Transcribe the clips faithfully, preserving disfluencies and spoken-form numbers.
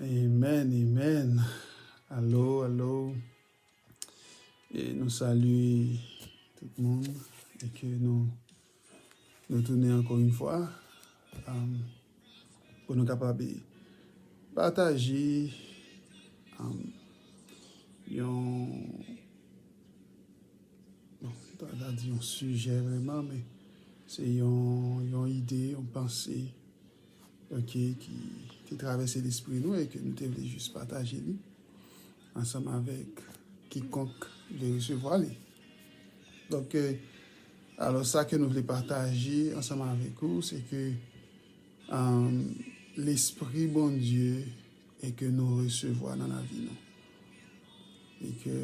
Amen, amen. Alo, alo. E nou salye tout moun e ke nou, nou tounen ankò yon fwa, um, pou nou kapab pataje, um, yon bon, m ta ka di yon sijè vrèman, men se yon, yon ide, yon panse, ok, ki te travèse lespri nou e ke nou te vle jis pataje li ansanm avèk kikonk vle resevwa li. Donk, eh, alò, sa ke nou vle pataje ansanm avèk ou, se ke, um, Lespri Bondye e ke nou resevwa nan lavi nou. E ke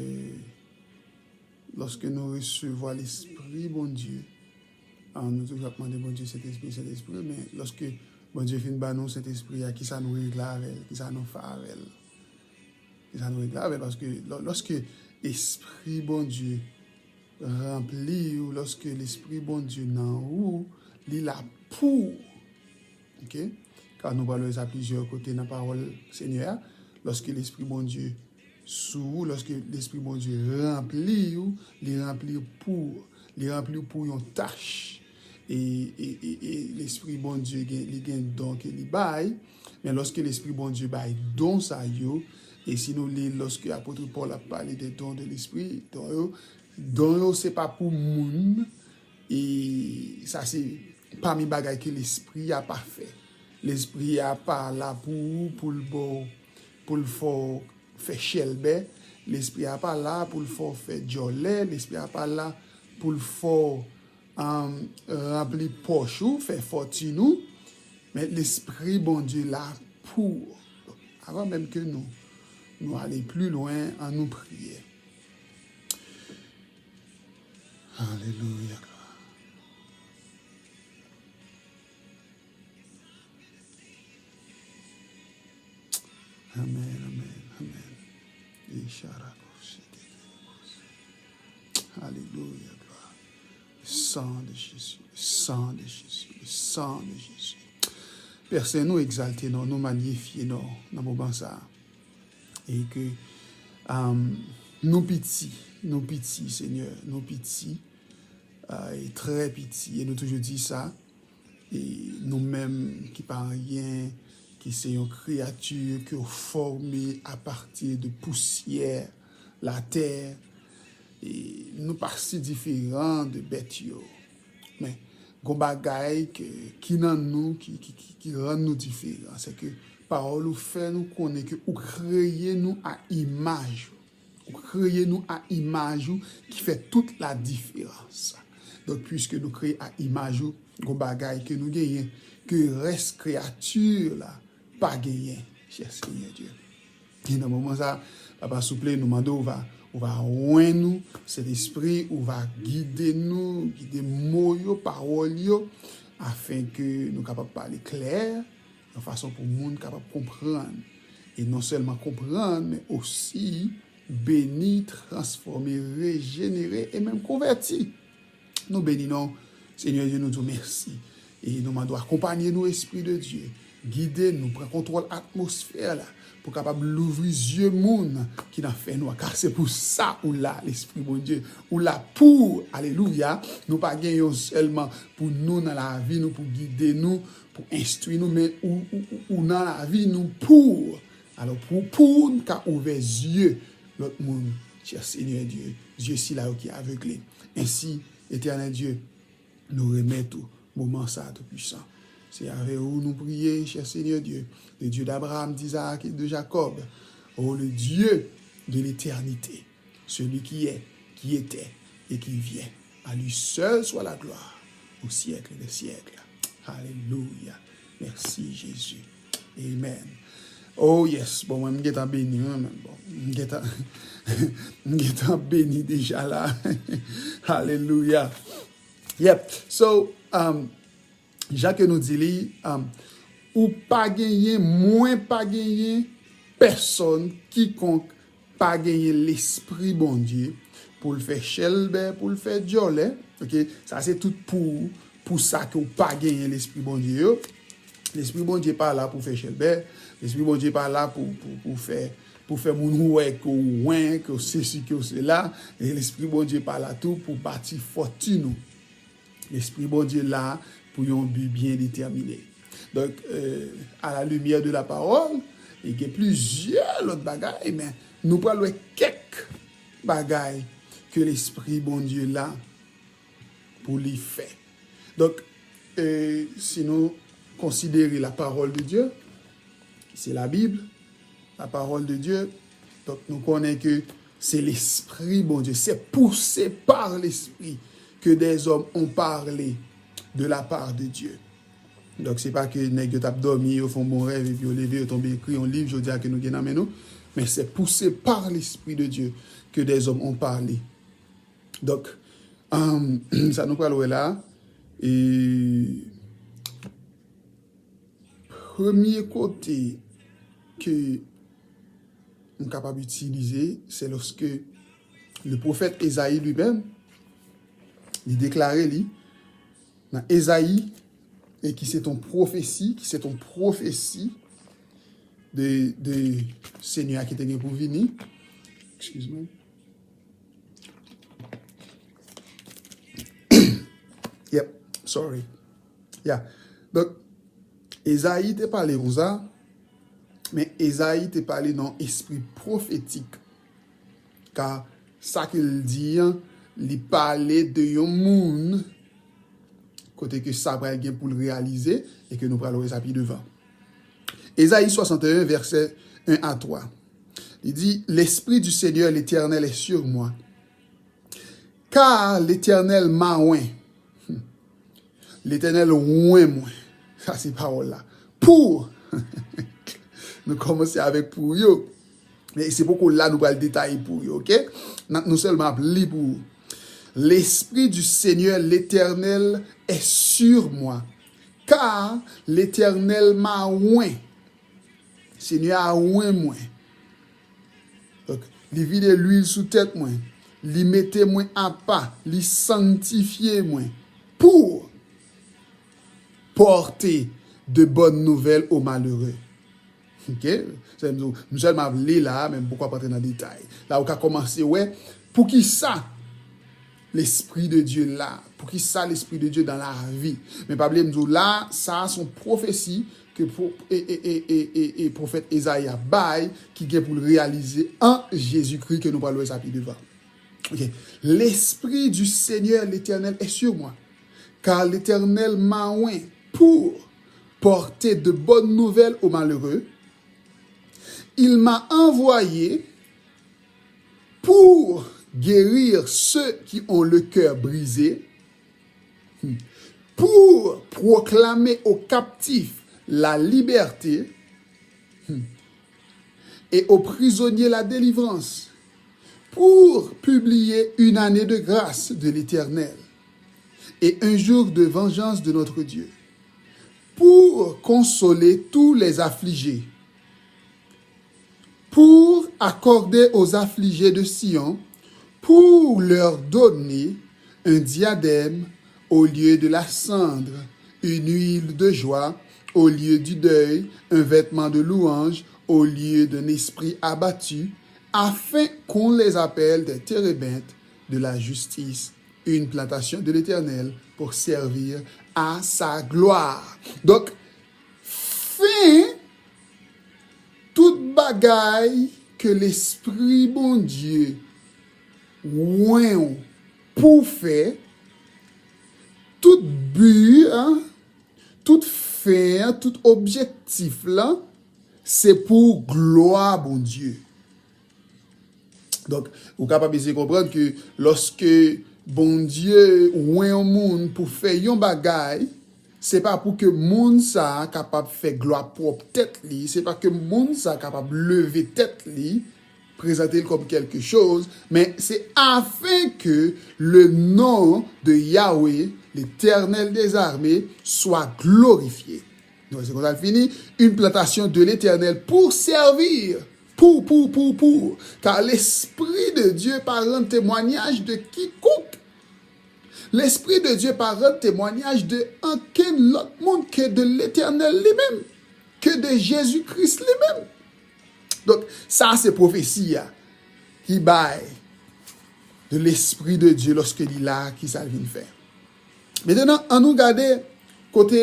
lòske nou resevwa Lespri Bondye, ah, nou toujou ap mande Bondye Sentespri, Sentespri, men lòske Bondye fin ban nou Sentespri a, kisa nou regle avè l, kisa nou fè avè l? Kisa nou regle avè l? Paske lò-, lòske Espri Bondye ranpli w, lòske Lespri Bondye nan ou, li la pou ou. Ok? Ka nou pral wè sa plizyè kote nan pawòl Senyè a. Lòske Lespri Bondye sou ou, lòske Lespri Bondye ranpli w, li ranpli w pou, li ranpli w pou yon tach. E, e, e, e Lespri Bondye gen, li gen don ke li bay. Men lòske Lespri Bondye bay don sa yo, e si nou li lòske apot Pòl ap pale de don de Lespri, don yo, don yo se pa pou moun, e sa se pami bagay ke Lespri a pa fè. Lespri a pa la pou ou, pou l ba w, pou l fè w fè chèlbè. Lespri a pa la pou l fè w fè djòlè. Lespri a pa la pou l fè w, um, ranpli pòch ou, fè fòtin ou. Men Lespri Bondye la pou ou. Avan menm ke nou, nou ale pli lwen, an nou priye. Alelouya, glwa. Amen, amen, amen. Isharakoshite. Alelouya, glwa. Le sang de Jésus, le sang de Jésus, le sang de Jésus. Pè Sen, nou egzalte non, nou manyifye non nan moman sa a. E ke, um, nou piti, nou piti, Senyè, nou piti, uh, e trè piti. E nou toujou di sa, e nou menm ki pa anyen, ki se yon kreyati ke w fòme apati de pousyè latè, e nou pa si diferan de bèt yo. Men, gon bagay ke, ki nan nou, ki, ki, ki, ki rann nou diferan. Se ke pawòl ou fè nou konnen ke ou kreye nou a imaj ou. Ou kreye nou a imaj ou, ki fè tout la diferans. Donk, piske nou kreye a imaj ou, gon bagay ke nou genyen, ke rès kreyati la pa genyen, chè Senyè Dye. E nan moman sa, Papa, souple, nou mande w va, ou va ouen nou, Sentespri, ou va gide nou, gide mo yo, pawòl yo, afen ke nou kapab pale klè, yon fason pou moun kapab konprann. E non sèlman konprann, men osi beni, transfòme, rejenere e menm konvèti. Nou beni non w, Senyè Dye, nou di w mèsi. E nou mande w akonpanye nou, Espri de Dye. Gide nou, pran kontwòl atmosfè la, pou kapab louvri zye moun ki nan fènwa. Ka se pou sa ou la, Lespri Bondye. Ou la pou, alelouya. Nou pa gen yon sèlman pou nou nan lavi nou, pou gide nou, pou enstwi nou, men ou, ou, ou, ou nan lavi nou pou, alò, pou, pou n ka ouvè zye lòt moun, chè Senyè Dye, zye sila yo ki avegle. Ensi, Etènèl Dye, nou remèt ou moman sa a, Toupwisan. Se avè ou nou priye, chè Senyè Dye, le Dieu d'Abraham, d'Isaac et de Jacob, oh, le Dieu de l'éternité, celui qui est, qui était et qui vient. À lui seul soit la gloire au siècle des siècles. Alelouya. Mèsi, Jezi. Amen. Oh, yes. Bon, mwen, m gentan beni, wi, men bon. M gentan, m gentan beni deja la. Alelouya. Yep. So, um, jan ke nou di li, um, ou pa genyen, mwen pa genyen, pèsonn, kikonk pa genyen Lespri Bondye pou l fè chèlbè, pou l fè djòlè. Ok, sa se tout pou, pou sa ke w pa genyen Lespri Bondye yo. Lespri Bondye pa la pou fè chèlbè. Lespri Bondye pa la pou, pou, pou fè, pou fè moun wè ke w wen, ke w sesi, ke w sela. E Lespri Bondye pa la tou pou bati fòtin ou. Lespri Bondye la pou yon bi byen detèmine. Donk, euh, à la lumière de la parole, e gen plizyè lòt bagay, men nou pral wè kèk bagay ke Lespri Bondye la pou li fè. Donk, euh, si nou konsidere la parole de Dieu, c'est la Bible, la parole de Dieu, donk nou konnen ke se Lespri Bondye, c'est poussé par l'Esprit que des hommes ont parlé de la part de Dieu. Donk, se pa ke nèg yo t ap dòmi, yo fè yon bon rèv, epi yo leve, yo tonbe ekri yon liv, jodi a ke nou gen nan men nou. Men c'est poussé par l'Esprit de Dieu que des hommes ont parlé. Donk, um, sa nou pral wè la, e premye kote ke m kapab itilize, se lòske le pwofèt Ezayi li menm, li deklare li, nan Ezayi, e ki se ton pwofesi, ki se ton pwofesi de, de Senyè a ki te gen pou vini. Excuse me. Yep, sorry. Yeah. Donk, Ezayi te pale konsa, men Ezayi te pale nan espri pwofetik. Ka sa ke l di an, li pale de yon moun kote ke sa pral gen pou l reyalize e ke nou pral wè sa pi devan. Ezayi swasanteyen, vèsè en a twa. Li di, L'Esprit du Seigneur l'Éternel est sur moi, car l'Éternel m'a oint. Hmm. Letènèl oint mwen. Sa se pawòl la. Pou. Nou kòmanse avèk pou yo. Men se poko la nou pral detaye pou yo, oke? N-, nou sèlman ap li pou ou. L'Esprit du Seigneur l'Éternel est sur moi, car l'Éternel m'a oint. Senyè a oint mwen. Donk, li vide lwil sou tèt mwen. Li mete mwen apa. Li sangtifye mwen pou pòte de bonnes nouvelles aux malheureux. Oke? Se m di w, m sèlman ap li la, men m poko ap antre nan detay. La, ou ka kòmanse wè poukisa Lespri de Dye la. Poukisa Lespri de Dye dans la vie. Men pa bliye m di w la, sa a se yon pwofesi ke pwo-, e, e, e, e, e, e pwofèt Ezayi a bay, ki gen pou l reyalize an Jezikri, ke nou pral wè sa pi devan. Ok. L'Esprit du Seigneur l'Éternel est sur moi, car l'Éternel m'a oint pour porter de bonnes nouvelles aux malheureux. Il m'a envoyé pour guérir ceux qui ont le cœur brisé, pour proclamer aux captifs la liberté et aux prisonniers la délivrance, pour publier une année de grâce de l'Éternel et un jour de vengeance de notre Dieu, pour consoler tous les affligés, pour accorder aux affligés de Sion, pour leur donner un diadème au lieu de la cendre, une huile de joie au lieu du deuil, un vêtement de louange au lieu d'un esprit abattu, afin qu'on les appelle des térébinthes de la justice, une plantation de l'Éternel pour servir à sa gloire. Donk, fen tout bagay ke Lespri Bondye oint w pou fè, tout bi an, tout fen an, tout objektif lan, se pou glwa Bondye. Donk, ou kapab eseye konprann ke lòske Bondye oint yon moun pou fè yon bagay, se pa pou ke moun sa a kapab fè glwa pwòp tèt li, se pa ke moun sa a kapab leve tèt li, prezante l kòm kèlke choz, men se afin que le nom de Yahweh, l'Éternel des armées, soit glorifié. Nou wè se konsa l fini, une plantation de l'Éternel pour servir. Pou, pou, pou, pou. Car l'Esprit de Dieu pa rann temwanyaj de kikonk, Lespri de Dye pa rann temwayaj de ankenn lòt moun ke de Letènèl li menm, ke de Jezi Kris li menm. Donk, sa se pwofesi a ki bay de Lespri de Dye lòske li la, ki sa l vin fè. Mentenan, ann nou gade kote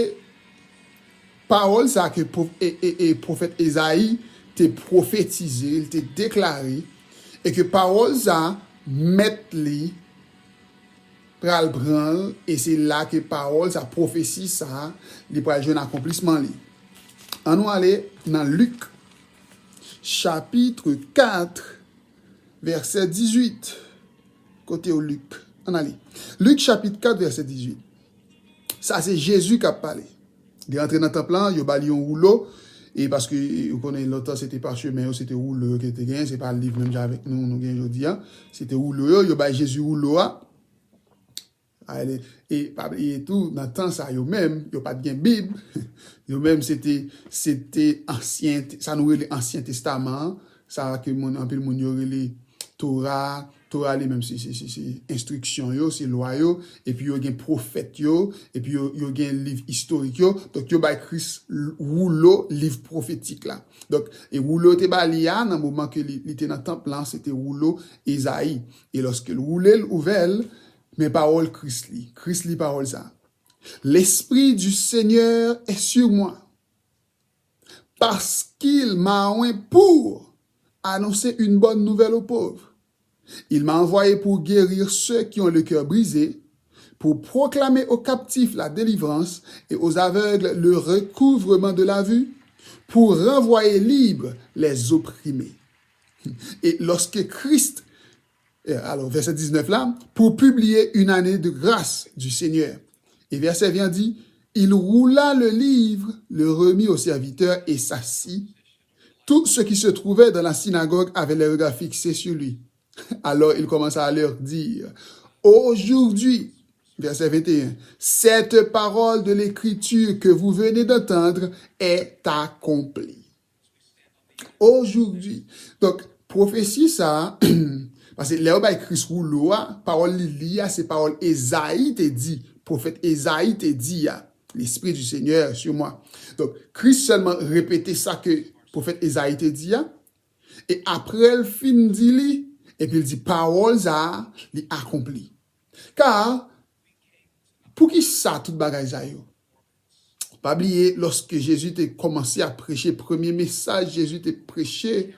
pawòl sa ke pwo- e, e, e pwofèt Ezayi te pwofetize, li te deklare, e ke pawòl sa mèt li pral pran l, e se la ke pawòl sa, pwofesi sa, li pral jwenn akonplisman li. Ann nou ale nan Lik, chapitre quatre, vèsè dizuit. Kote w, Lik? Ann ale. Lik, chapit kat, vèsè dizuit. Sa se Jezi k ap pale. Li rantre nan tanp lan, yo ba li yon woulo, e paske, ou konnen, lontan se te pachemen yo, se te woulo yo ke te genyen, se pa liv menm jan avèk nou, nou gen jodi a. Se te woulo yo, yo bay Jezi woulo a. Ale, e pa bliye tou, nan tan sa yo menm, yo pa t gen Bib. Yo menm, se te, se te ansyen, sa nou rele Ansyen Testaman an, sa ke moun, anpil moun yo rele Tora. Tora li menm se, se, se, se enstriksyon yo, se lwa yo, epi yo gen pwofèt yo, epi yo, yo gen liv istorik yo. Donk, yo bay Kris l- woulo liv pwofetik la. Donk, e woulo yo te ba li a, nan moman ke li, li te nan tanp lan, se te woulo Ezayi. E lòske l woule l, ouvè l, men pawòl Kris li. Kris li pawòl sa. L'Esprit du Seigneur est sur moi, parce qu'il m'a oint pour annoncer une bonne nouvelle aux pauvres. Il m'a envoyé pour guérir ceux qui ont le cœur brisé, pour proclamer aux captifs la délivrance et aux aveugles le recouvrement de la vue, pour renvoyer libres les opprimés. Et lorsque Christ, euh, alors, verset dix-neuf là, pour publier une année de grâce du Seigneur. Et verset vingt dit, il roula le livre, le remit au serviteur et s'assit. Tous ceux qui se trouvaient dans la synagogue avaient les regards fixés sur lui. Alors il commença à leur dire, aujourd'hui, verset vingt et un, cette parole de l'Écriture que vous venez d'entendre est accomplie. Aujourd'hui. Donk, pwofesi sa, paske lè yo bay Kris woulo a, pawòl li li a, se pawòl Ezayi te di, pwofèt Ezayi te di a, L'Esprit du Seigneur sur moi. Donk, Kris sèlman repete sa ke pwofèt Ezayi te di a, e apre l fin di li, epi l di pawòl sa a, li akonpli. Kar, poukisa tout bagay sa yo? Pa bliye, lòske Jezi te kòmanse ap preche, premye mesaj Jezi te preche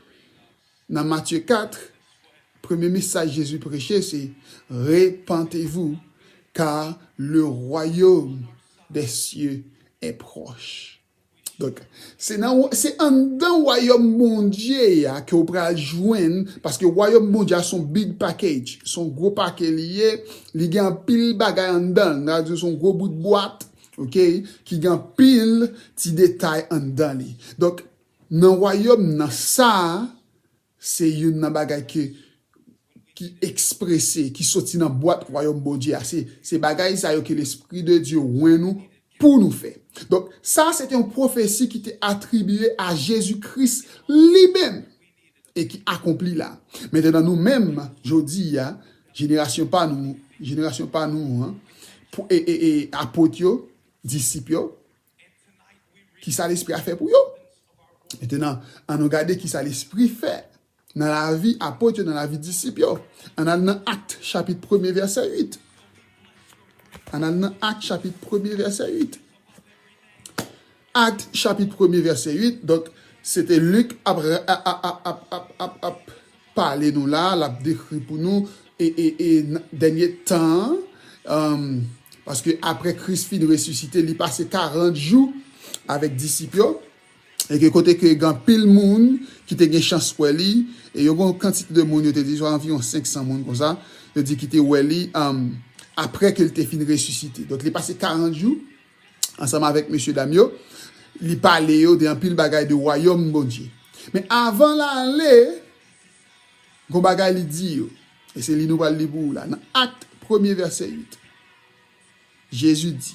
nan Matye kat, premye mesaj Jezi preche se, repentez-vous, car le royaume des cieux est proche. Donk, se nan, se anndan wayòm Bondye a ke w pral jwenn, paske wayòm Bondye a se yon big package, se yon gwo pake li ye, li gen anpil bagay anndan l, n a di se yon gwo bout bwat, oke, ki gen anpil ti detay anndan li. Donk, nan wayòm nan sa, se youn nan bagay ke, ki eksprese, ki soti nan bwat wayòm Bondye a. Se, se bagay sa yo ke Lespri de Dye wen nou pou nou fè. Donk, sa se te yon pwofesi ki te atribye a Jezi Kris li menm e ki akonpli la. Mentenan, nou menm, jodi a, jenerasyon pa nou, jenerasyon pa nou an, pou, e, e, e, apot yo, disip yo, kisa Lespri a fè pou yo? Mentenan, ann nou gade kisa Lespri fè nan lavi apot yo, nan lavi disip yo. Ann al nan Akt, chapit premye, vèsè uit. Ann al nan Akt, chapit premye, vèsè uit. Akt, chapit premye, vèsè uit. Donk, se te Lik ap, ap, ap, ap, ap, ap, ap pale nou la, l ap dekri pou nou, e, e, e, n- dènye tan an, um, paske apre Kris fin resisite, li pase karant jou avèk disip yo, e ke kote ke gen anpil moun ki te gen chans wè li, e yo gen yon kantite de moun, yo te di, swa anviwon senk san moun konsa, yo di ki te wè li, um, apre ke li te fin resisite. Donk, li pase karant jou ansanm avèk mesye dam yo, li pale yo de anpil bagay de wayòm Bondye. Men avan l ale, gon bagay li di yo, e se li nou pral li pou ou la, nan Akt premye, vèsè uit. Jezi di,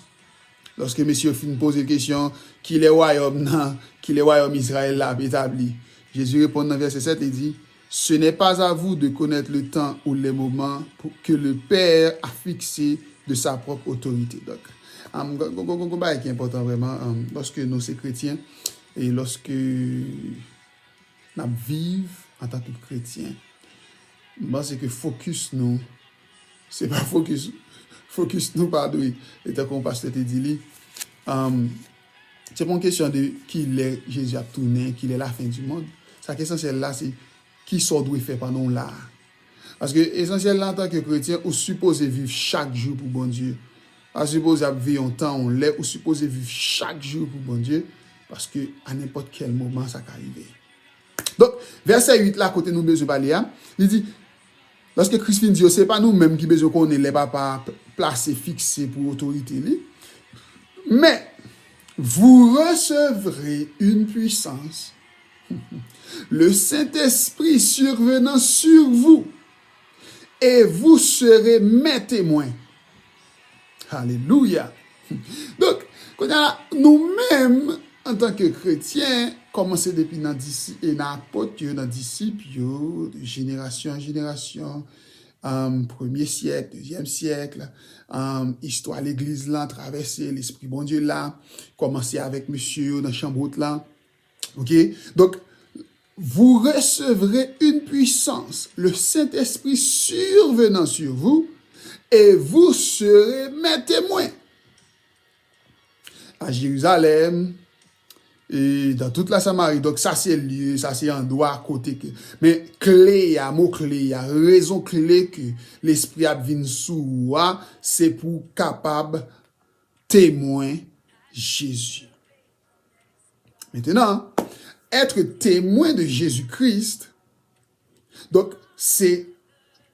lòske mesye yo fin poze l kesyon, kilè wayòm nan, kilè wayòm Izrayèl la ap etabli? Jezi reponn nan vèsè sèt, li di, ce n'est pas à vous de connaître le temps ou les moments pour, que le Père a fixé de sa propre autorité. Donk, um, gon, gon, gon, gon bagay ki enpòtan vrèman, um, lòske nou se kretyen, e lòske n ap viv antanke kretyen, m panse ke fokis nou, se pa fokis, fokis nou pa dwe, e tankou yon pastè te di li, um, se pa yon kesyon de kilè Jezi ap tounen, kilè la fen di mond. Sa ki esansyèl la, se kisa w dwe fè pandan w la a. Paske esansyèl la, antanke kretyen, ou sipoze viv chak jou pou Bondye. Pa sipoze ap veye yon tan, yon lè, ou sipoze viv chak jou pou Bondye, paske a nenpòt kèl moman, sa ka rive. Donk, vèsè uit la, kote nou bezwen pale a, li di, lòske Kris fin di yo, se pa nou menm ki bezwen konnen lè Papa a p-, plase, fikse pou otorite li, men, vous recevrez une puissance, le Saint-Esprit survenant sur vous, et vous serez mes témoins. Alelouya! Donk, kounye a la, nou menm, antanke kretyen, kòmanse depi nan disi-, e nan apot yo, nan disip yo, de jenerasyon an jenerasyon, um, premye syèk, dezyèm syèk, um, istwa legliz la, travèse Lespri Bondye la, kòmanse avèk mesye yo nan chanm wot la. Ok? Donk, vous recevrez une puissance, le Saint-Esprit survenant sur vous, et vous serez mes témoins. À Jérusalem, et dans toute la Samarie. Donk, sa se lye, sa se andwa kote ke. Men kle a, mo kle a, rezon kle ke Lespri ap vin sou ou a, se pou w kapab temwen Jezi. Maintenant, être témoin de Jésus-Christ, donk, se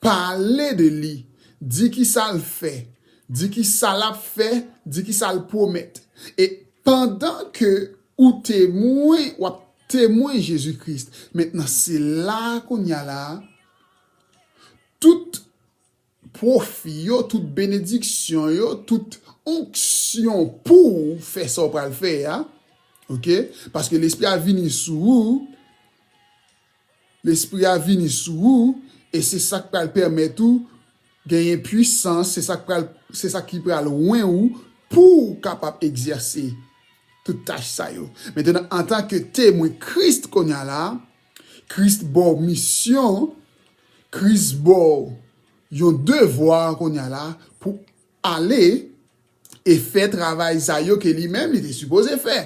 pale de li, di ki sa l fè, di ki sa l ap fè, di ki sa l pwomèt. E pandan ke ou temwen, w ap temwen Jezi Kris, mentnan se la kounye a la, tout pwofi yo, tout benediksyon yo, tout onksyon pou w fè sa w pral fè a, ok? Paske Lespri a vini sou ou, Lespri a vini sou ou, e se sa k pral pèmèt ou genyen pwisans, se sa k pral, se sa ki pral wen ou pou w kapab egzèse tout tach sa yo. Mentnan, antanke temwen Kris kounye a la, Kris ba w misyon, Kris ba w yon devwa kounye a la pou ale e fè travay sa yo ke li menm li te sipoze fè,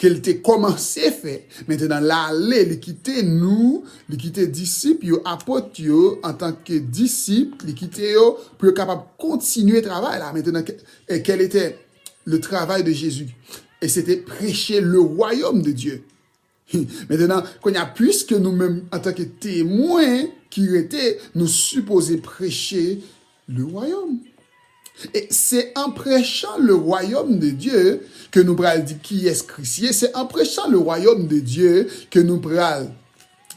ke li te kòmanse fè. Mentnan, l ale, li kite nou, li kite disip yo, apot yo, antanke disip, li kite yo pou yo kapab kontinye travay la. Mentnan, ke-, e quel était le travail de Jésus? Et c'était prêcher le royaume de Dieu. Mentnan, kounye a, puiske nou menm, antanke temwen ki rete, nou sipoze preche le royaume. E se an preche le royaume de Dieu ke nou pral di kiyès Kris ye. Se an preche le royaume de Dieu ke nou pral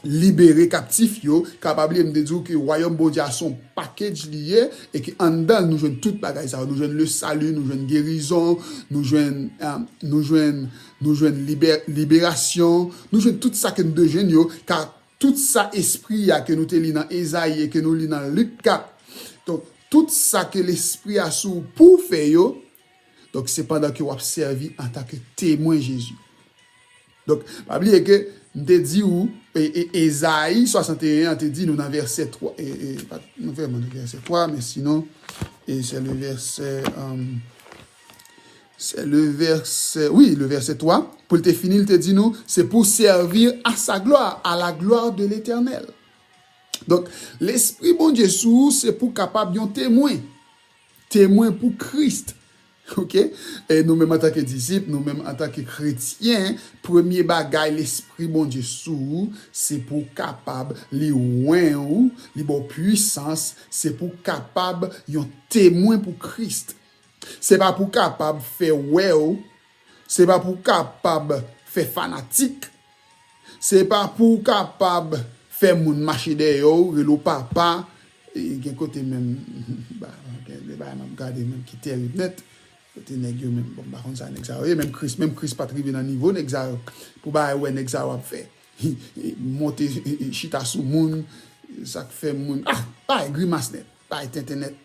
libere kaptif yo. Ka pa bliye, m te di w ke wayòm Bondye a se yon package li ye, e ke anndan l, nou jwenn tout bagay sa yo. Nou jwenn le salut, nou jwenn gerizon, nou jwenn, eh, nou jwenn, nou jwenn libè-, liberasyon, nou jwenn tout sa ke nou te jwenn yo, ka tout sa espri a ke nou te li nan Ezayi e ke nou li nan Lik kat. Donk, tout sa ke Lespri a sou ou pou w fè yo, donk, se pandan ke w ap sèvi antanke temwen Jezi. Donk, pa bliye ke m te di ou, e, e, Ezayi swasanteyen an te di nou nan vèsè twa, e, e, pa, nou vrèman nan vèsè twa, men sinon, e se le vèsè, um, se le vèsè, wi, le vèsè twa, pou l te fini, l te di nou, c'est pour servir à sa gloire, à la gloire de l'Éternel. Donk, Lespri Bondye sou ou, se pou kapab yon temwen. Temwen pou Kris. Ok? E nou menm antanke disip, nou menm antanke kretyen, premye bagay Lespri Bondye sou ou, se pou w kapab li wen ou, li ba w pwisans, se pou w kapab yon temwen pou Kris. Se pa pou w kapab fè wè w, se pa pou w kapab fè fanatik, se pa pou w kapab fè moun mache dèyè w, rele w papa. E gen kote menm, ba, gen de bagay m ap gade menm ki terib nèt. Kote nèg yo menm, bon, m pa konn sa nèg sa yo ye, menm Kris, menm Kris pa t rive nan nivo nèg sa yo. Pou bagay wè nèg sa yo ap fè. Monte, chita sou moun, sa k fè moun, ah, bagay grimas nèt, bagay tenten nèt.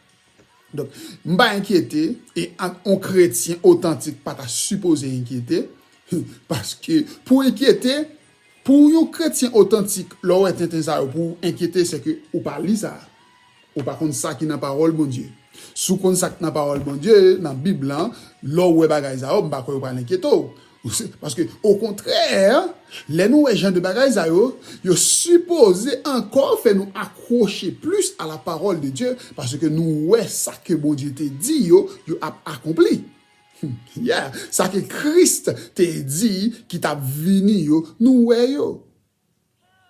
Donk, m pa enkyete, e an- yon kretyen otantik pa ta sipoze enkyete, paske pou enkyete, pou yon kretyen otantik, lè w wè tenten sa yo, pou w enkyete, se ke ou pa li sa. Ou pa konn sa ki nan pawòl Bondye. Si w konn sa k nan pawòl Bondye, nan Bib lan, lè w wè bagay sa yo, m pa kwè yo pral enkyete w. Paske, okontrè, lè nou wè jan de bagay sa yo, yo sipoze ankò fè nou akwoche plis a la parole de Dieu, paske nou wè sa ke Bondye te di yo, yo ap akonpli. Yeah. Sa ke Kris te di ki t ap vini yo, nou wè yo.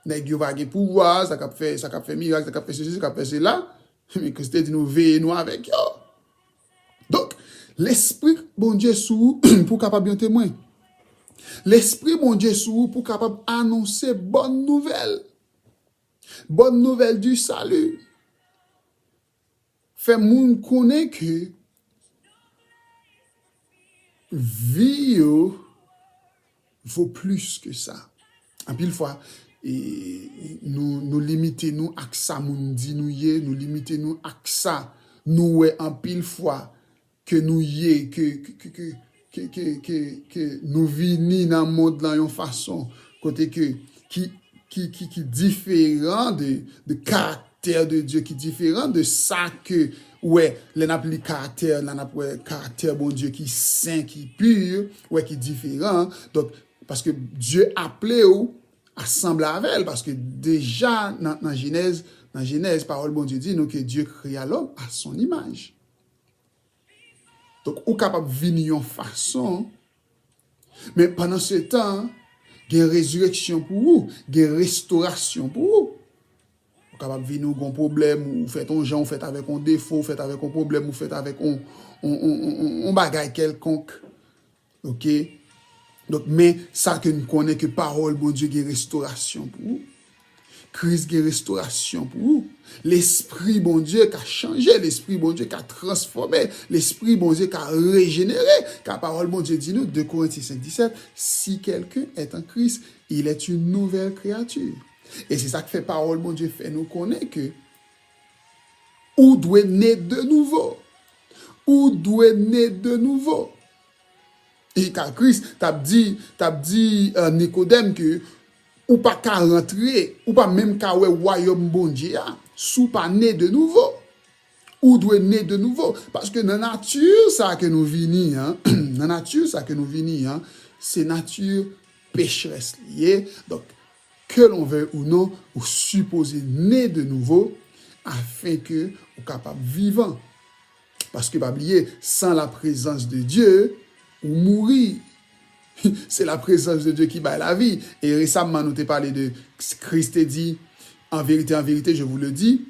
Nèg yo pa gen pouvwa, sa k ap fè, sa k ap fè mirak, sa k ap fè sesi, sa k ap fè sela. Men Kris te di nou veye nou avèk yo. Donk, Lespri Bondye sou ou pou w kapab yon temwen. Lespri Bondye sou ou pou w kapab anonse bòn nouvèl. Bòn nouvèl du salut. Fè moun konnen ke vi yo vo plis ke sa. Anpil fwa, e, nou, nou limite nou ak sa moun di nou ye, nou limite nou ak sa nou wè anpil fwa ke nou ye, ke, ke, ke, ke, ke, ke, ke, ke nou vini nan mond lan yon fason kote ke, ki, ki, ki, ki diferan de, de karaktè de Dye, ki diferan de sa ke, wè, lè n ap li karaktè, lè n ap wè karaktè Bondye ki sen, ki pi, wè, ki diferan. Donk, paske Dye aple w a sanble avè l, paske deja nan, nan Jenèz, nan Jenèz, pawòl Bondye di nou ke Dieu créa l'homme à son image. Donk, ou kapab vini yon fason, men pandan se tan, gen rezireksyon pou ou, gen restorasyon pou ou. Ou kapab vini, ou gon pwoblèm, ou fèt on jan, ou fèt avèk on defo, ou fèt avèk on pwoblèm, ou fèt avèk on, on, on, on, on, on bagay kèlkonk. Oke? Donk, men sa ke n konnen ke pawòl Bondye gen restorasyon pou ou. Kris gen restorasyon pou ou. Lespri Bondye ka chanje, Lespri Bondye ka transfòme, Lespri Bondye ka rejenere. Ka pawòl Bondye di nou, de Korentyen senk disèt, si quelqu'un est en Christ, il est une nouvelle créature. E se sa k fè pawòl Bondye fè nou konnen ke ou dwe ne de nouvo. Ou dwe ne de nouvo. E ka Kris t ap di, t ap di, euh, Nikodèm ke ou pa ka rantre, ou pa menm ka wè wayòm Bondye a, si w pa ne de nouvo. Ou dwe ne de nouvo. Paske nan nati sa ke nou vini an, nan nati sa ke nou vini an, se nati pecherès li ye. Donk, que l'on veuille ou non, ou sipoze ne de nouvo, afin ke ou kapab vivan. Paske pa bliye, sans la présence de Dieu, ou mouri. Se la présence de Dieu ki bay lavi. E resaman, nou te pale de Kris te di, en vérité, en vérité, je vous le dis,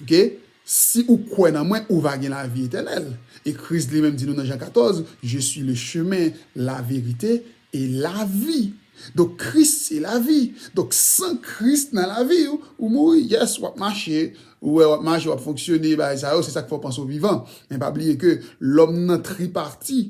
oke, si ou kwè nan mwen, ou va gen lavi etènèl. E Kris li menm di nou nan Jan katòz, je suis le chemin, la vérité et la vie. Donk, Kris se lavi. Donk, san Kris nan lavi w, ou mouri. Yes, w ap mache, ou wè, w ap mache, w ap fonksyone, bagay sa yo, se sa k fè w panse w vivan. Men pa bliye ke lòm nan tripati,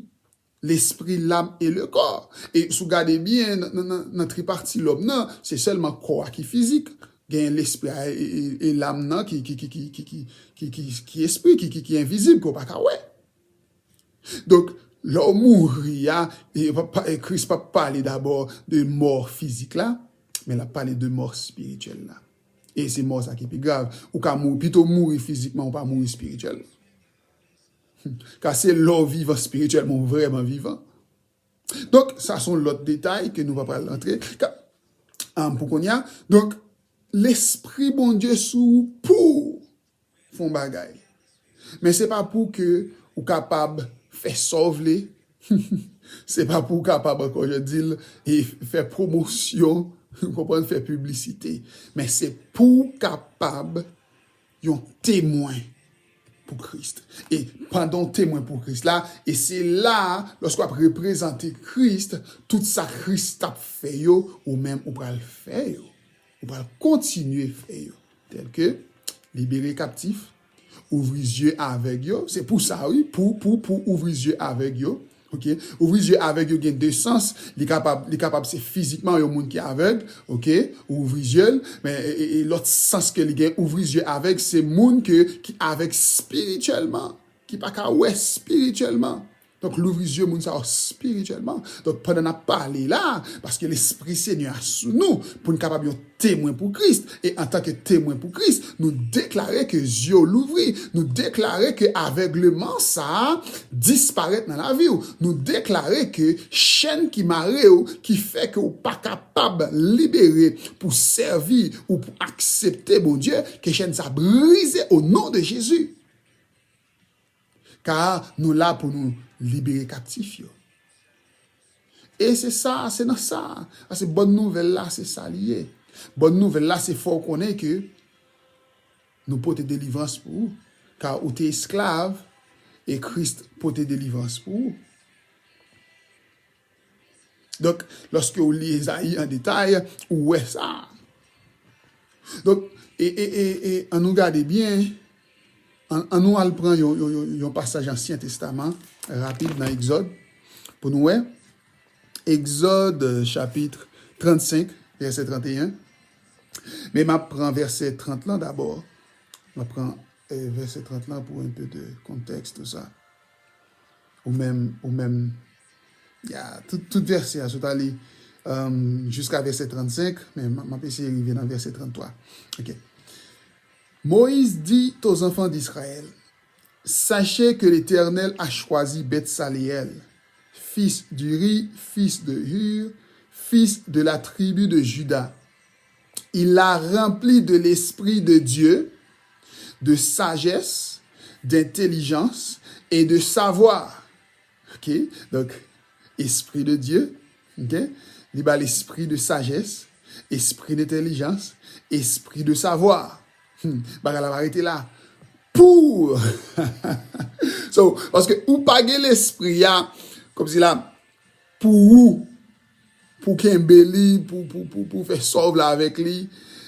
lespri, lam e le kò. E si w gade byen, nan, nan, nan, nan tripati lòm nan, se sèlman kò a ki fizik. Gen lespri a e, e, e lam nan ki, ki, ki espri, ki, ki, ki envizib, ke w pa ka wè. Donk, lè w mouri a, e, pa, pa, e Kris p ap pale dabò de mò fizik la, men l ap pale de mò espirityèl la. E se mò sa ki pi grav. Ou ka mouri, pito w mouri fizikman, ou pa mouri espirityèl. Ka se lè w vivan espirityèlman, ou vrèman vivan. Donk, sa se yon lòt detay ke nou pa pral rantre. Ka, um, pou kounye a. Donk, Lespri Bondye sou ou pou w fè yon bagay. Men se pa pou ke ou kapab fè sa w vle. Se pa pou w kapab, ankò je di l, e fè pwomosyon, w konprann, fè piblisite. Men se pou w kapab yon temwen pou Kris. E pandan w temwen pou Kris la, e se la, lòske w ap reprezante Kris, tout sa Kris t ap fè yo, ou menm ou pral fè yo. Ou pral kontinye fè yo. Tèl ke libere kaptif, ouvri zye avèg yo. Se pou sa, wi, pou, pou, pou ouvri zye avèg yo. Ok? Ouvri zye avèg yo gen de sans. Li kapab, li kapab se fizikman yon moun ki avèg, ok? Ou ouvri zye l, men e, e, e lòt sans ke li gen, ouvri zye avèg, se moun ke, ki avèg espirityèlman, ki pa ka wè espirityèlman. Donk, louvri zye moun sa yo espirityèlman. Donk, pandan n ap pale la, paske Lespri Senyè a sou nou, pou n kapab yon temwen pou Kris. E antanke temwen pou Kris, nou deklare ke zye w louvri, nou deklare ke avègleman sa a disparèt nan lavi w. Nou deklare ke chèn ki mare w, ki fè ke w pa kapab libere pou sèvi ou pou aksepte Bondye, ke chèn sa brize o non de Jezi. Ka nou la pou nou libere kaptif yo. E se sa, se nan sa. Paske bòn nouvèl la, se sa li ye. Bòn nouvèl la, se fè w konnen ke nou pote delivrans pou ou. Ka ou te esklav, e Kris pote delivrans pou ou. Donk, lòske ou li Ezayi an detay, ou wè sa. Donk, e, e, e, e, an nou gade byen, an, an nou al pran yon, yon, yon, yon pasaj Ansyen Testaman, rapid nan Egzòd, pou nou wè. Egzòd, euh, chapit trannsenk, vèsè tranteyen. Men m ap pran vèsè trant lan dabò. M ap pran, euh, vèsè trant lan pou un peu de contexte, tout sa. Ou menm, ou menm, ya, tout, tout vèsè a, sot ale, euh, jiska vèsè trannsenk, men m, m ap eseye rive nan vèsè tranntwa. Ok. Moïse dit aux enfants d'Israël, Sachez que l'Éternel a choisi Betsaleël, fils d'Uri, fils de Hur, fils de la tribu de Juda. Il l'a rempli de l'Esprit de Dieu, de sagesse, d'intelligence et de savoir. Ok? Donk, Esprit de Dieu, ok? Li ba l espri de sajès, espri de entèlijans, espri de savwa. Hmm, bagay la pa rete la. Pou! So, paske ou pa gen lespri a, kòmsi la, pou ou, pou kenbe li, pou, pou, pou, pou fè sa w vle avèk li.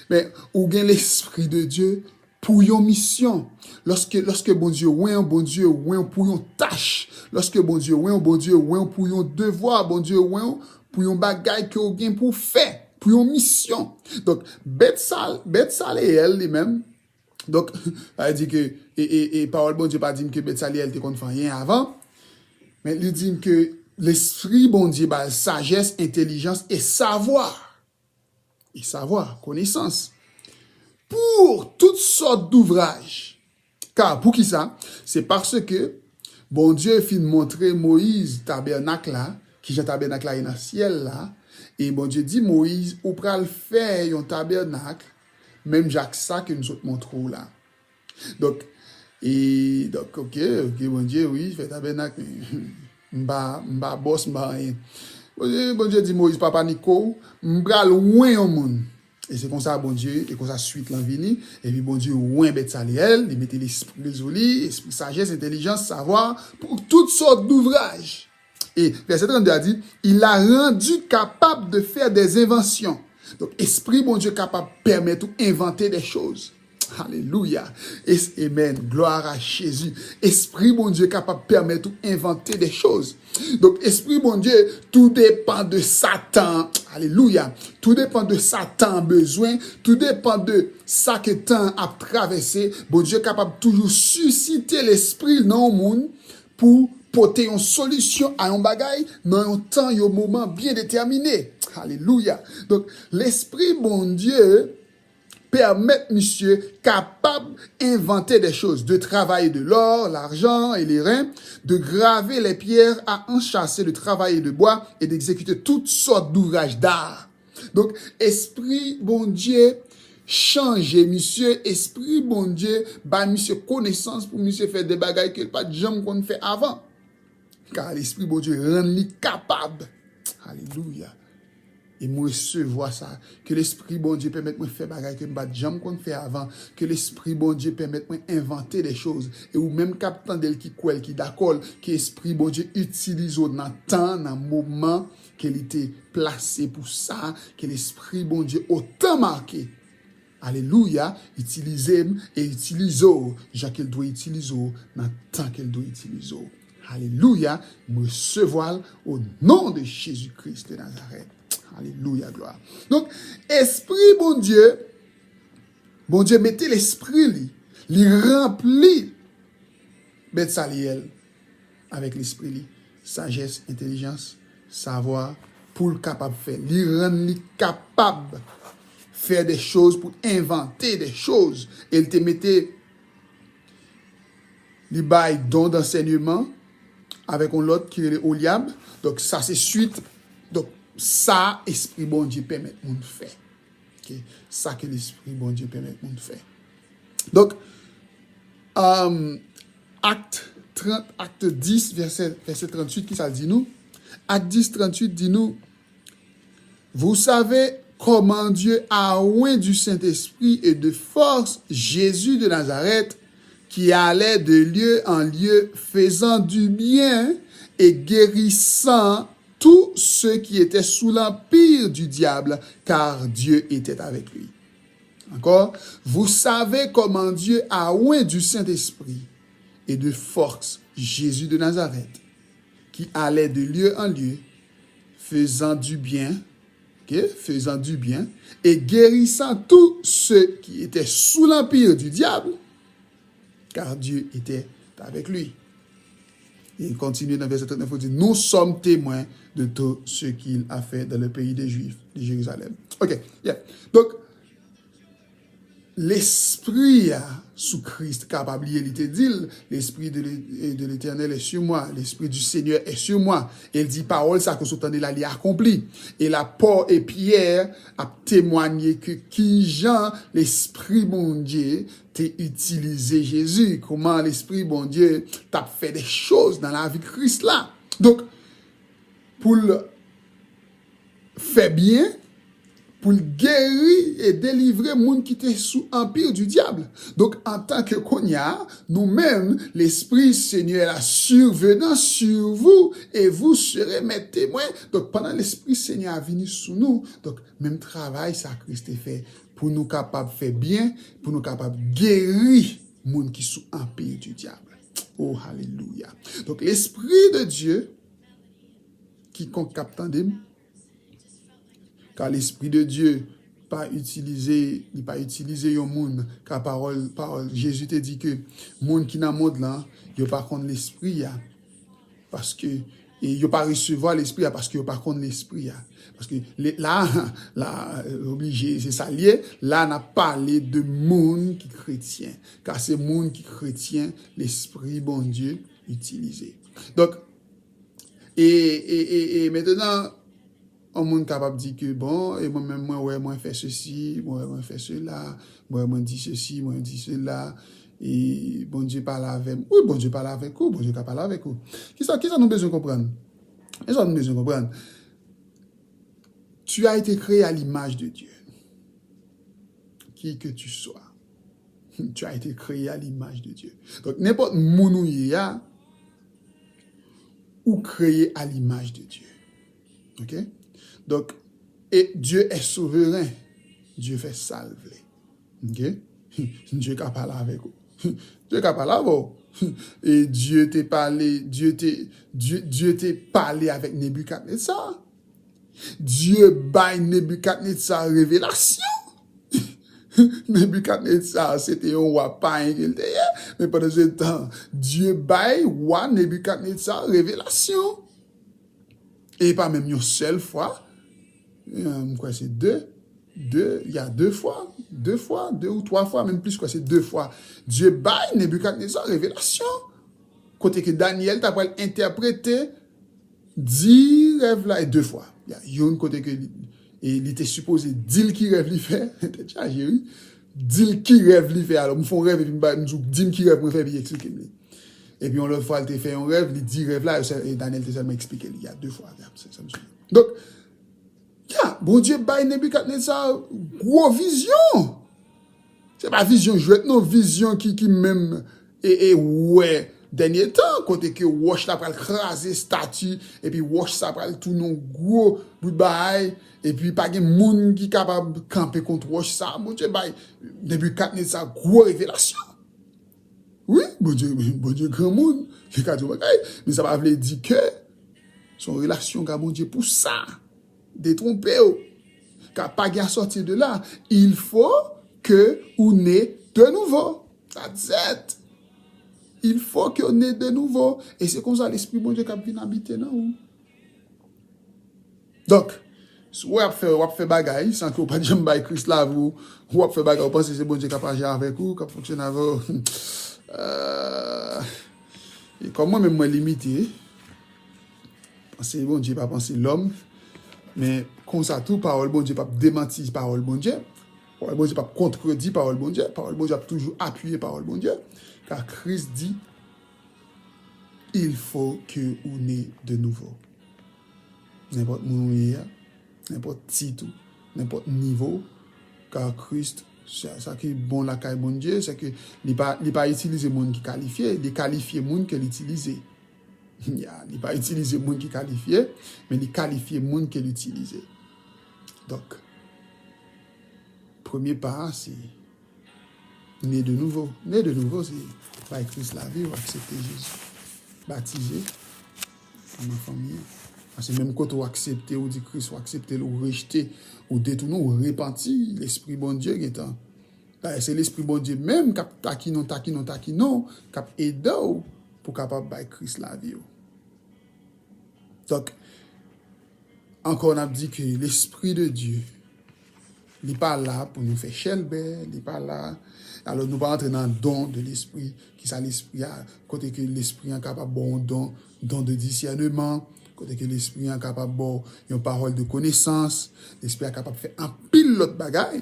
Men, ou gen Lespri de Dye pou yon misyon. Lòske, lòske Bondye wè w, Bondye wè w pou yon tach. Lòske Bondye wè w, Bondye wè w pou yon devwa, Bondye wè w pou yon bagay ke w gen pou w fè, pou yon misyon. Donk, Betsal-, Betsaleyèl li menm, donk, sa vle di ke, e, e, e pawòl Bondye pa di m ke Betsaleyèl te konn fè anyen avan, men li di m ke Lespri Bondye ba l sajès, entèlijans e savwa. E savwa, konesans. Pou tout sòt douvraj. Ka, poukisa? Se paske Bondye fin montre Moyiz tabènak la, kijan tabènak la ye nan syèl la, e Bondye di Moyiz, ou pral fè yon tabènak, menm jan ak sa ke m sot montre w la. Donk, e, donk, ok, ok, Bondye, wi, fè tabènak, men m pa, m pa bòs, m pa anyen. Bondye, Bondye di Moyiz, pa panike w, m pral wen yon moun. E se konsa Bondye, e konsa swit lan vini, epi Bondye wen Betsaleyèl, li mete lespri sou li, espri sajès, entèlijans, savwa, pou tout sòt douvraj. E vèsè trannde a di, il l'a rendu capable de faire des inventions. Donk, Espri Bondye kapab pèmèt ou envante de choz. Alelouya. Es-, amen. Glwa a Jezi. Espri Bondye kapab pèmèt ou envante de choz. Donk, Espri Bondye, tou depan de sa tan. Alelouya. Tou depan de sa tan bezwen. Tou depan de sa ke tan ap travèse. Bondye kapab toujou sisite lespri nan yon moun pou pote yon solisyon a yon bagay nan yon tan, yon moman byen detèmine. Alelouya. Donk, Lespri Bondye pèmèt misye kapab envante de choz, de travailler de l'or, l'argent et l'airain, de graver les pierres à enchâsser, de travailler de bois et d'exécuter toutes sortes d'ouvrages d'art. Donk, Espri Bondye chanje misye, Espri Bondye bay misye konesans pou misye fè de bagay ke l pa t janm konn fè avan. Ka Lespri Bondye rann li kapab. Alelouya. E mwen resevwa sa. Ke Lespri Bondye pèmèt mwen fè bagay ke m pa t janm konn fè avan. Ke Lespri Bondye pèmèt mwen envante de choz. E ou menm k ap tande l, ki kwè l, ki dakò l, ke Espri Bondye itilize w nan tan, nan moman ke li te plase pou sa, ke Lespri Bondye otan make. Alelouya, itilize m e itilize w jan ke l dwe itilize w, nan tan ke l dwe itilize w. Alelouya, m resevwa l o non de Jezi Kris de Nazarèt. Alelouya, glwa. Donk, Espri Bondye, Bondye mete Lespri li, li ranpli Betsaleyèl avèk Lespri li, sajès, entèlijans, savwa, pou l kapab fè. Li rann li kapab fè de choz, pou envante de choz. E l te mete, li bay don d'ansèyman avèk yon lòt ki rele Olyab. Donk, sa se swit. Donk, sa Espri Bondye pèmèt moun fè. Ok? Sa ke Lespri Bondye pèmèt moun fè. Donk, um, Akt trant, Akt dis, vèsè, vèsè tranntuit, ki sa l di nou? Akt dis, tranntuit di nou, Vous savez comment Dieu a oint du Saint-Esprit et de force Jésus de Nazareth, qui allait de lieu en lieu, faisant du bien et guérissant tous ceux qui étaient sous l'empire du diable, car Dieu était avec lui. Encore, vous savez comment Dieu a oint du Saint-Esprit et de force Jésus de Nazareth, qui allait de lieu en lieu, faisant du bien, ok, faisant du bien, et guérissant tous ceux qui étaient sous l'empire du diable, car Dieu était avec lui. E kontinye nan vèsè trannèf, li di, Nous sommes témoins de tout ce qu'il a fait dans le pays des Juifs, de Jérusalem. Ok, yeah. Donk, Lespri a sou Kris kapab li ye, li te di l, L'Esprit de l'É- de l'Éternel est sur moi, l'Esprit du Seigneur est sur moi. E l di, pawòl sa ke w tande la, li akonpli. E la, Pòl e Pyè ap temwanye ke kijan Lespri Bondye te itilize Jezi, kòman Lespri Bondye t ap fè de choz nan lavi Kris la. Donk, pou l fè byen, pou l geri e delivre moun ki te sou anpi di dyab. Donk, antanke kounye a, nou menm, Lespri Senyè la survenant sur vous, et vous serez mes témoins. Donk, pandan Lespri Senyè a vini sou nou, donk, menm travay sa Kris te fè, pou nou kapab fè byen, pou nou kapab geri moun ki sou anpi di dyab. Oh, alelouya. Donk, Lespri de Dye, kikonk k ap tande m, ka Lespri de Dye pa itilize, li pa itilize yon moun, ka pawòl, pawòl, Jezi te di ke moun ki nan mond lan, yo pa konn Lespri a, paske, e yo pa resevwa Lespri a, paske yo pa konn Lespri a. Paske le- la, la, oblije, se sa l ye, la n ap pale de moun ki kretyen, ka se moun ki kretyen, Lespri Bondye itilize. Donk, E, e, e, e mentenan, yon moun kapab di ke, bon, e mwen menm, mwen wè mwen fè sesi, mwen wè mwen fè sela, mwen wè mwen di sesi, mwen di sela, e Bondye pale avè m. Wi, Bondye pale avèk ou, Bondye ka pale avèk ou. Kisa, kisa nou bezwen konprann? Kisa nou bezwen konprann? Tu as été créé à l'image de Dieu. Qui que tu sois, tu as été créé à l'image de Dieu. Donk, nenpòt moun ou ye a, ou kreye à l'image de Dieu. Ok? Donk, e Dieu est souverain. Dye fè sa l vle. Ok? Dye ka pale avèk ou. Dye ka pale avè w. E Dye te pale, Dye te, Dye, Dye te pale avèk Nebikadnetza. Dye bay Nebikadnetza revelasyon. Nebikadnetza, se te yon wa payen ke l te ye. Men pandan se tan, Dye bay wa Nebikadnetza revelasyon. E pa menm yon sèl fwa. Euh, m kwè se de. De, il y a deux fois. De fwa, de ou twa fwa, menm plis, kwè se de fwa. Dye bay Nebikadnetza revelasyon. Kote ke Danyèl ta pral entèprete di rèv la, e de fwa. Ya, youn kote ke li, e li te sipoze di l ki rèv li fè, tèt chaje, wi. Di l ki rèv li fè. Alò, m fè yon rèv epi m ba, m di w, di m ki rèv mwen fè, epi eksplike m li. Epi yon lòt fwa, li te fè yon rèv, li di rèv la, e sèl- e Danyèl te sèlman eksplike li. Ya, de fwa, ya, se sa m sonje. Donk, ya, Bondye bay Nebikadnetza gwo vizyon. Se pa vizyon jwèt, non, vizyon ki, ki menm e, e wè dènye tan, kote ke wòch la pral kraze estati, epi wòch sa pral tounen yon gwo bout bagay, epi pa gen moun ki kapab kanpe kont wòch sa. Bondye bay Nebikadnetza gwo revelasyon. Wi, Bondye, Bondye granmoun, li ka di yon bagay, men sa pa vle di ke se yon relasyon w gen ak Bondye pou sa. Detwonpe w. Ka pa gen à sortir de là. Il faut que ou né de nouveau. That's it. Il faut que ou né de nouveau. E se konsa Lespri Bondye k ap vin abite nan ou. Donk, si w ap fè, w ap fè bagay san ke w pa t janm bay Kris lavi w, w ap fè bagay, w panse se Bondye k ap aji avèk ou, k ap fonksyone avè w. Euh, e kòm mwen menm mwen limite, panse Bondye pa panse lòm, men konsa tou, pawòl Bondye p ap demanti pawòl Bondye, pawòl Bondye p ap kontredi pawòl Bondye, pawòl Bondye ap toujou apiye pawòl Bondye, ka Kris di, il faut que ou né de nouveau. Nenpòt moun ou ye a, nenpòt tit ou, nenpòt nivo w, ka Kris, sa, sa ki bon lakay Bondye, se ke li pa, li pa itilize moun ki kalifye, li kalifye moun ke l itilize. Ya, li pa itilize moun ki kalifye, men li kalifye moun ke l itilize. Donk, premye pa a, se né de nouveau. Né de nouveau, se bay Kris lavi w, aksepte Jezi. Batize, nan fanmi an. Paske menm kote w aksepte, ou di Kris, ou aksepte l, ou rejte, ou detounen, ou repanti, Lespri Bondye gentan. Dayè, se Lespri Bondye menm k ap takinon, takinon, takinon, k ap ede w pou w kapab bay Kris lavi w. Donk, ankò, n ap di ke Lespri de Dye, li pa la pou nou fè chèlbè, li pa la. Alò, nou pa rantre nan don de Lespri, ki sa Lespri a, kote ke Lespri an kapab ba w yon don, don de disèneman, kote ke Lespri an kapab ba w yon pawòl de konesans, Lespri a kapab fè anpil lòt bagay,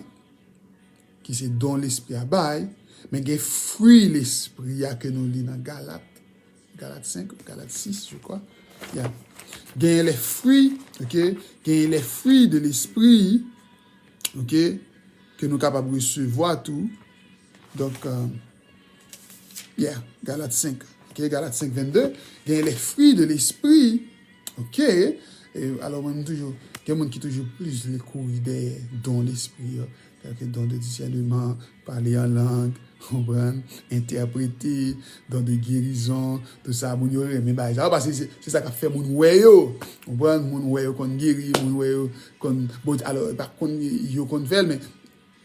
ki se don Lespri a bay, men gen fwi Lespri a ke nou li nan Galat, Galat senk, Galat sis, je crois. Ya. Genyen les fruits, ok? Genyen les fruits de l'esprit, ok? Ke nou kapab resevwa tou. Donk, euh, yeah, Galat senk, ok? Galat senk vennde. Genyen les fruits de l'esprit, ok? E, alò, mwen, m toujou, gen moun ki toujou plis vle kouri dèyè don Lespri yo. Tèlke don de disèneman, pale an lang, konprann, entèprete, don de gerizon, tout sa, moun yo renmen bagay sa yo, paske se, se sa k ap fè moun wè yo, konprann, moun wè yo konn geri, moun wè yo konn, bon, alò, e pa konn yo konn fè l, men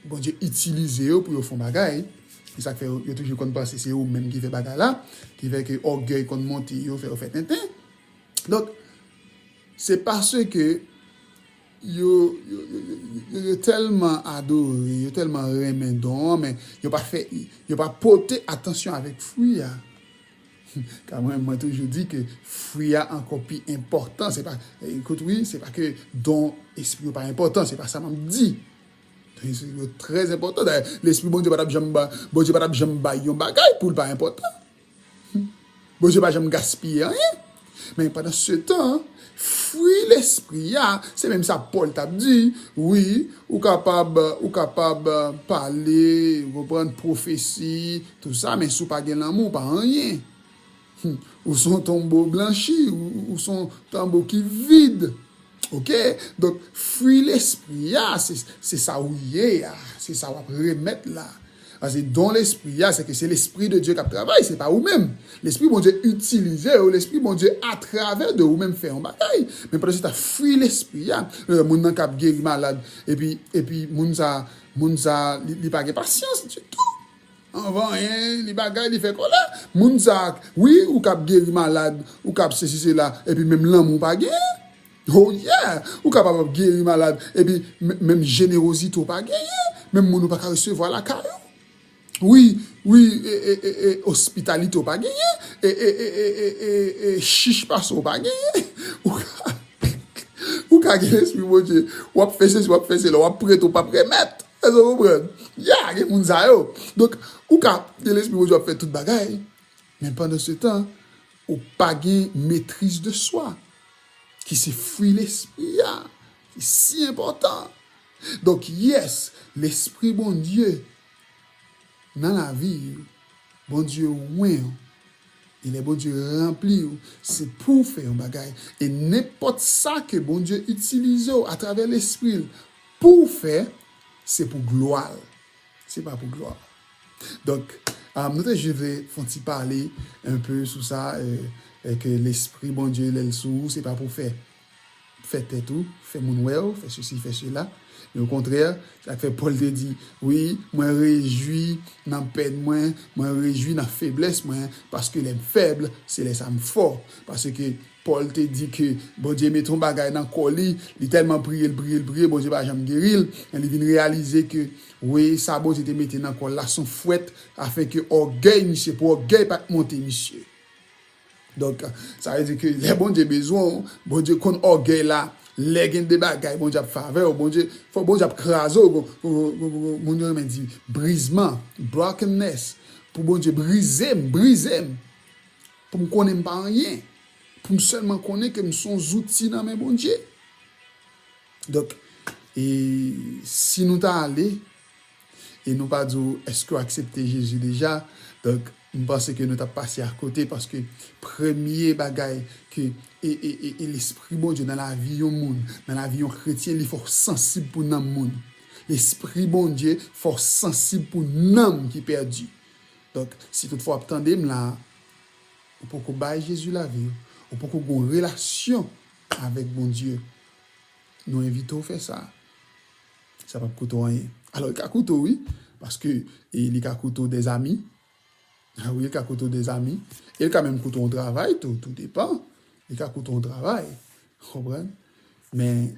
Bondye itilize yo pou yo fè yon bagay, se sa k fè yo, yo toujou konn panse se yo menm ki fè bagay la, ki fè ke ògèy konn monte yo, fè yo fè tenten. Donk, se paske yo, yo, yo, yo, yo, yo tèlman adore, yo tèlman renmen don an, men yo pa fè, yo pa pote atansyon avèk fwi a. Ka mwen, mwen toujou di ke fwi a ankò pi enpòtan. Se pa, ekout wi, se pa ke don espri yo pa enpòtan, se pa sa m ap di. Don espri yo trè enpòtan. Dayè, Lespri Bondye pa t ap janm ba, Bondye pa t ap janm bay yon bagay pou l pa enpòtan. Bondye pa janm gaspiye anyen. Men pandan se tan, fwi Lespri a, se menm sa Pòl t ap di, wi, ou kapab, ou kapab pale, ou konprann, pwofesi, tou sa, men si w pa gen lanmou, w pa anyen. Ou se yon tonbo blanchi, ou, ou se yon tonbo ki vid. Ok? Donk, fwi Lespri a, se, se sa ou ye a, se sa w ap remèt la. Paske don Lespri a, se ke se Lespri de Dye k ap travay, se pa ou menm. Lespri Bondye itilize w, Lespri Bondye atravè de ou menm fè yon bagay. Men pandan se tan fwi Lespri a, lè moun nan k ap geri malad, epi, epi moun sa, moun sa, li, li pa gen pasyans ditou. Anvan anyen, li bagay, li fè kòlè. Moun sa, wi, ou k ap geri malad, ou k ap sesi sela, epi menm lanmou w pa genyen. Oh yeah! Ou kapab ap geri malad, epi men- menm jenerozite w pa genyen, menm moun ou pa ka resevwa lakay ou. Wi, wi, e, e, e, e, ospitalite w pa genyen, e, e, e, e, e, e, e, chich pase w pa genyen. Ou ka, ou ka gen Lespri Bondye, w ap fè sesi, w ap fè sela, w ap prete, w p ap remèt. Èske w konprann? Ya, gen moun sa yo. Donk, ou ka gen Lespri Bondye, w ap fè tout bagay, men pandan se tan, ou pa gen maîtrise de soi, ki se fwi Lespri a, ki si enpòtan. Donk, yes, Lespri Bondye nan lavi w, Bondye ouvri w, e lè Bondye ranpli w, se pou w fè yon bagay. E nenpòt sa ke Bondye itilize w atravè Lespri l pou w fè, se pou glwa l. Se pa pou glwa w. Donk, Ah, nou te jis vle fè yon ti pale enpe sou sa, eh, eh, ke Lespri Bondye, lè l sou ou, se pa pou fè, fè tèt ou, fè moun wè w, fè sesi, fè sela. Men okontrè, sa k fè Pòl te di, wi, mwen rejwi nan pèn mwen, mwen rejwi nan feblès mwen, paske lè m fèb, se lè sa m fò. Paske Pòl te di ke Bondye mete yon bagay nan kò li, li tèlman priye l, priye l, priye, Bondye pa janm geri l, men li vin reyalize ke, wi, sa Bondye te mete nan kò l la, se yon fwèt, afenke ògèy misye, pou ògèy pa t monte misye. Donk, sa vle di ke lè Bondye bezwen w, Bondye konn ògèy la, lè gen de bagay, Bondye ap fè avè w, Bondye, fò Bondye ap kraze w, moun yo renmen di brizman, brokenness, pou Bondye brize m, brize m, pou m konnen m pa anyen, pou m sèlman konnen ke m se yon zouti nan men Bondye. Donk, e si nou ta ale, e nou pa di w, èske w aksepte Jezi deja? Donk, m panse ke nou t ap pase akote, paske premye bagay ke, e, e, e, e Lespri Bondye nan lavi yon moun, nan lavi yon kretyen, li fò sansib pou nanm moun. Lespri Bondye fò sansib pou nanm ki pèdi. Donk, si toutfwa w ap tande m la, ou poko bay Jezi lavi w, ou poko gen yon relasyon avèk Bondye, nou envite w fè sa. Sa p ap koute w anyen. Alò, li ka koute w, wi, paske, e, li ka koute w des amis. Ah wi, li ka koute w des amis. E li ka menm koute w yon travay tou, tou depan. Li ka koute w yon travay. Konprann? Men,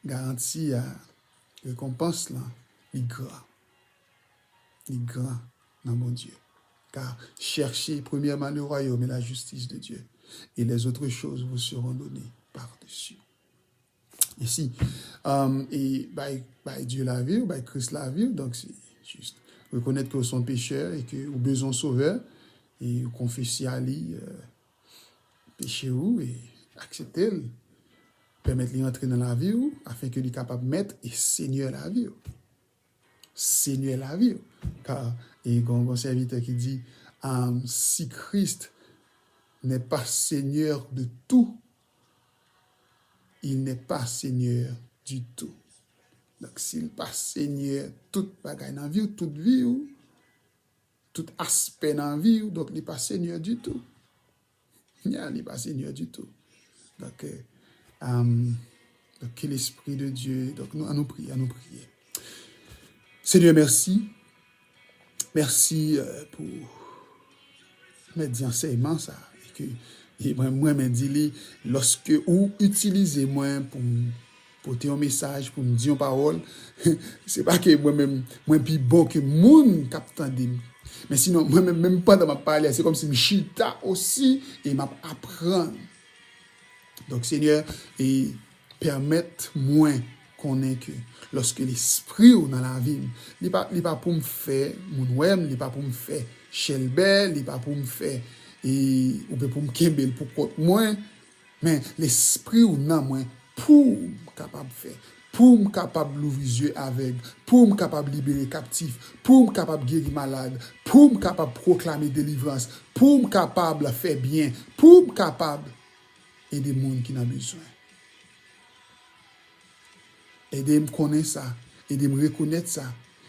garanti a, rekonpans lan, li gran. Li gran nan Bondye. Car cherchez premièrement le royaume et la justice de Dieu, et les autres choses vous seront données par-dessus. Esi, um, e bay, bay Dye lavi w, bay Kris lavi w, donk se jis rekonèt ke w se yon pechè e ke w bezwen yon sovè, e w konfese a li, euh, peche w e aksepte l. Pèmèt li rantre nan lavi w, afenke li kapab mèt e senyè lavi w. Senyè lavi w. Ka, e gon, gon sèvitè ki di, um, si Christ n'est pas seigneur de tout, il n'est pas seigneur du tout. Donk, si l pa senyè tout bagay nan vi w, tout vi w, tout aspè nan vi w, donk li pa senyè ditou. Ya, li pa senyè ditou. Donk, euh, um, donk, ke Lespri de Dye, donk, nou, an nou priye, an nou priye. Senyè, mèsi. Mèsi, euh, pou mèt di ansèyman sa. E ke, e mwen, mwen renmen di li, lòske ou itilize mwen pou m pote yon mesaj, pou m di yon pawòl, se pa ke mwen menm, mwen pi bon ke moun k ap tande m. Men sinon, mwen menm, menm pandan m ap pale a, se kòmsi m chita osi e m ap aprann. Donk, Senyè, e pèmèt mwen konnen ke lòske Lespri w nan lavi m, li pa, li pa pou m fè moun wè m, li pa pou m fè chèlbè, li pa pou m fè, e, oubyen pou m kenbe l pou kont mwen, men Lespri w nan mwen pou m kapab fè, pou m kapab louvri zye avèg, pou m kapab libere kaptif, pou m kapab geri malad, pou m kapab pwoklame delivrans, pou m kapab fè byen, pou m kapab ede moun ki nan bezwen. Ede m konnen sa, ede m rekonèt sa,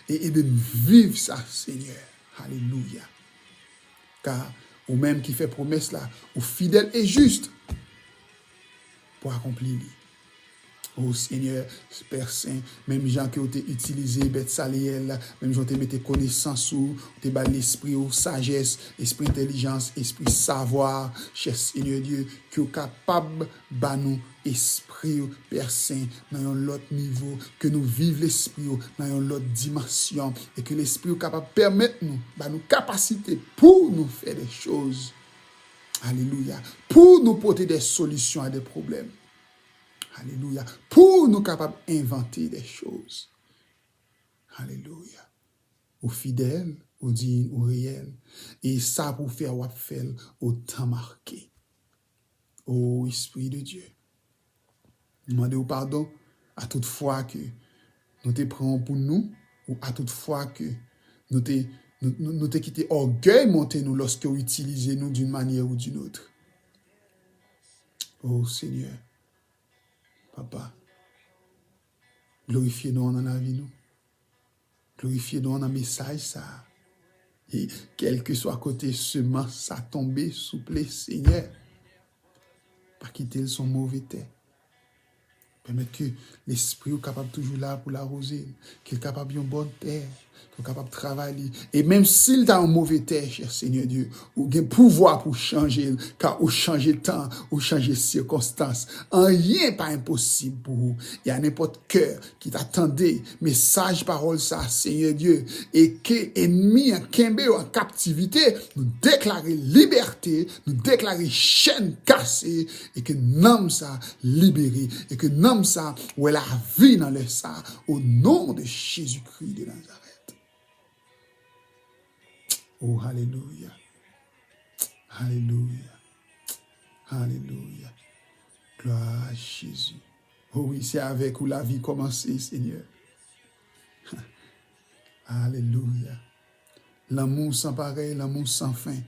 e ede m viv sa, Senyè. Alelouya. Ka ou menm ki fè pwomès la, ou fidèl e jis pou akonpli li. O Senyè, Pè Sen, menm jan ke w te itilize Bètsaleyèl la, menm jan w te mete konesans ou, ou te ba l lespri ou, sajès, espri entèlijans, espri savwa, chè Senyè Dye, ke w kapab ba nou espri w, Pè Sen, nan yon lòt nivo, ke nou viv lespri w nan yon lòt dimansyon, e ke lespri w kapab pèmèt nou, ba nou kapasite pou nou fè de choz. Alelouya. Pou nou pote de solisyon a de pwoblèm. Alelouya. Pou nou kapab envante de choz. Alelouya. Ou fidèl, ou diy, ou reyèl. E sa pou w fè a, w ap fè l o tan make. O Espri de Dye, m mande w padon a tout fwa ke nou te pran w pou nou, ou a tout fwa ke nou te, nou, nou, nou te kite ògèy monte nou lòske w itilize nou d'une manière ou d'une autre. O Senyè, Papa, glorifye non w nan lavi nou. Glorifye non w nan mesaj sa a. E kèlkeswa kote semans sa tonbe, souple, Senyè, pa kite l sou move tè. Pèmèt ke lespri w kapab toujou la pou l awoze l, ke l kapab yon bòn tè, ke w kapab travay li. E menm si l ta yon move tè, chè Senyè Dye, ou gen pouvwa pou w chanje l, ka ou chanje tan, ou chanje sikonstans. Anyen pa enposib pou ou. E a nenpòt kè ki ta tande mesaj pawòl sa, Senyè Dye, e ke ènmi an kenbe yo an kaptivite, nou deklare libète, nou deklare chèn kase, e ke nanm sa libere, e ke nanm sa wè lavi nan lè sa, o non de Jezikri de Nazarèt. O, alelouya. Alelouya. Alelouya. Glwa a Jezi. O wi, se avèk ou lavi kòmanse, Senyè. Alelouya. Lanmou san parèy, lanmou san fen.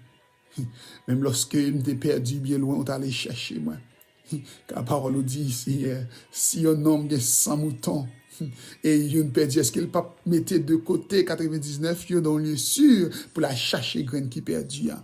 Menm lòske m te pèdi byen lwen, ou t ale chèche mwen. Ka pawòl ou di, Senyè, si yon nonm gen san mouton, e youn pèdi, èske l p ap mete de kote katrevendiznèf yo nan yon lye si pou l al chache grenn ki pèdi a?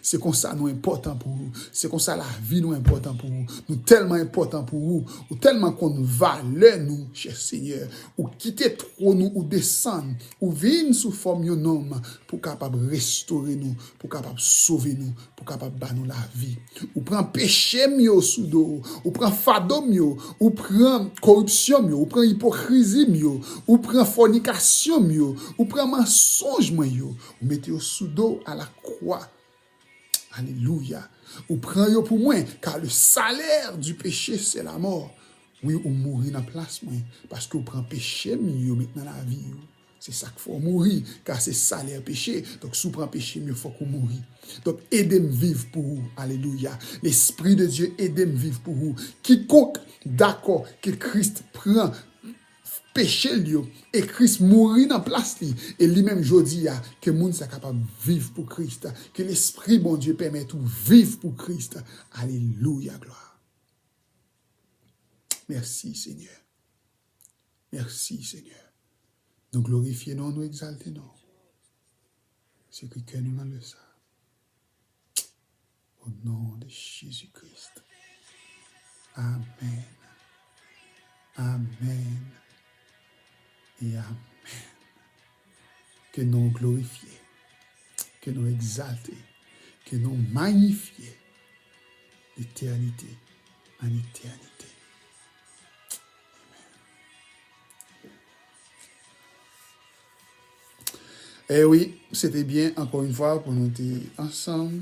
Se konsa nou enpòtan pou ou. Se konsa lavi nou enpòtan pou ou. Nou tèlman enpòtan pou ou. Ou tèlman konn valè nou, chè Senyè. Ou kite twòn ou, ou desann. Ou vin sou fòm yon nonm pou kapab restore nou, pou kapab sove nou, pou kapab ba nou lavi. Ou pran peche m yo sou do w. Ou pran fado m yo. Ou pran koripsyon m yo. Ou pran ipokrizi m yo. Ou pran fònikasyon m yo. Ou pran mansonj mwen yo. Ou mete yo sou do w a la kwa. Alelouya. Ou pran yo pou mwen, car le salaire du péché, c'est la mort. Wi, ou mouri nan plas mwen, paske ou pran peche m yo met nan lavi ou. Se sa k fè w mouri, ka se salè peche. Donk, si w pran peche m yo, fòk ou mouri. Donk, ede m viv pou ou. Alelouya. Lespri de Dye, ede m viv pou ou. Kikonk dakò ke Kris pran peche l yo, e Kris mouri nan plas li, e li menm jodi a, ke moun sa kapab viv pou Kris, ke Lespri Bondye pèmèt ou viv pou Kris. Alelouya, glwa. Mèsi, Senyè. Mèsi, Senyè. Nou glorifye non, nou egzalte non. Sekre kè nou nan lè sa. Au nom de Jésus-Christ. Amen. Amen. E amen. Ke non w glorifye. Ke non w egzalte. Ke non w manyifye. D'éternité en éternité. Amen. E wi, se te byen, ankò yon fwa, pou nou te ansanm.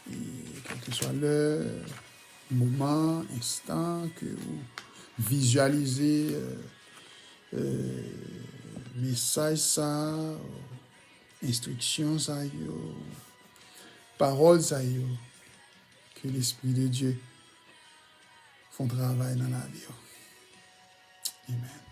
E kèlkeswa lè, moman, enstan ke ou vizyalize, euh, euh, mesaj sa, enstriksyon sa yo, pawòl sa yo, ke Lespri de Dye fè yon travay nan lavi w. Amen.